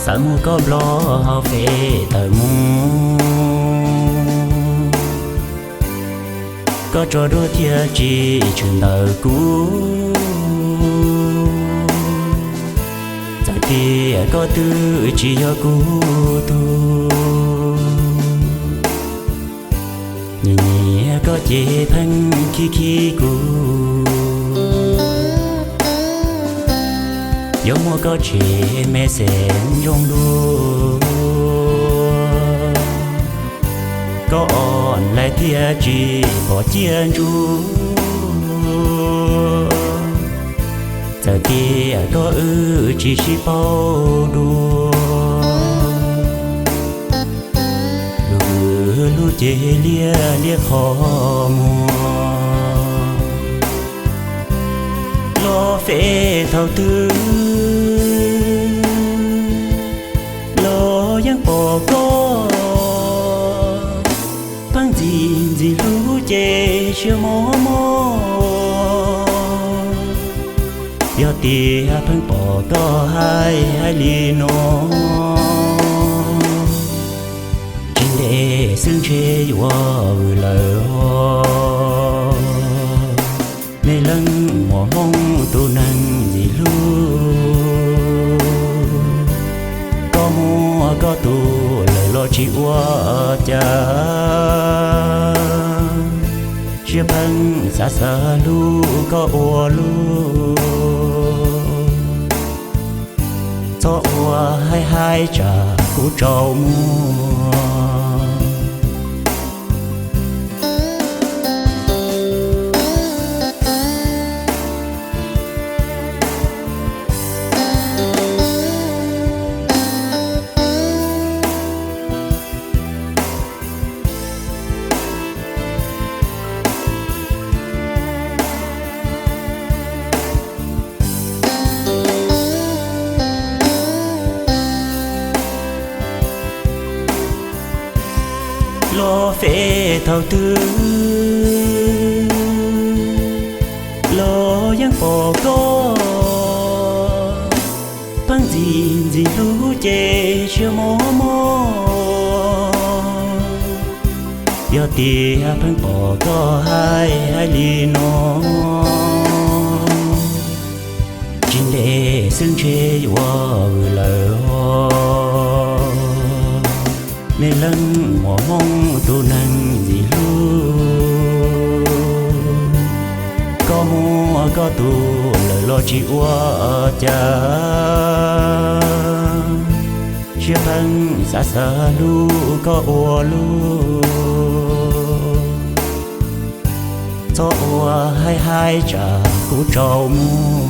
Tawm mus koj nplo hauv Face tawm mus, koj tso duab thiaj tsis tshwm ntawm kuv. Txawm tias koj twb tsis yog kuv tug, nyiam nyiam koj ces pheej khib khib kuv. Yuav muab koj tseg message ntsoog dua, koj online thiaj tsis pom ciaj ntsuv. Txawm tias koj wb tsis sib paub dua, lwm lub cev liab liab qhov muag. Los Face thaum twg los yeej pom koj, pheej ntxim ntxim hlub ces siab mob mob. Yog tias pheej pom koj hais hais li no, tsis ntev xwb ntshe yuav vwm lawm os. Me leej muam Hmoob tus neeg ntxim hlub, koj muaj koj tus lawm los tsis ua cas, siab pheej xav xav hlub koj ua luaj. Txhob ua haib haib tsam kuv tsaus muag. Los Face thaum twg los yeej pom koj, pheej ntxim ntxim hlub ces siab mob mob. Yog tias pheej pom koj hais hais li no, tsis ntev xwb ntshe yuav vwm lawm os. Me leej muam Hmoob tus neeg ntxim hlub, koj muaj koj tus lawm los tsis ua cas, siab pheej xav xav hlub koj ua luaj. Txhob ua haib haib tsam kuv tsaus muag.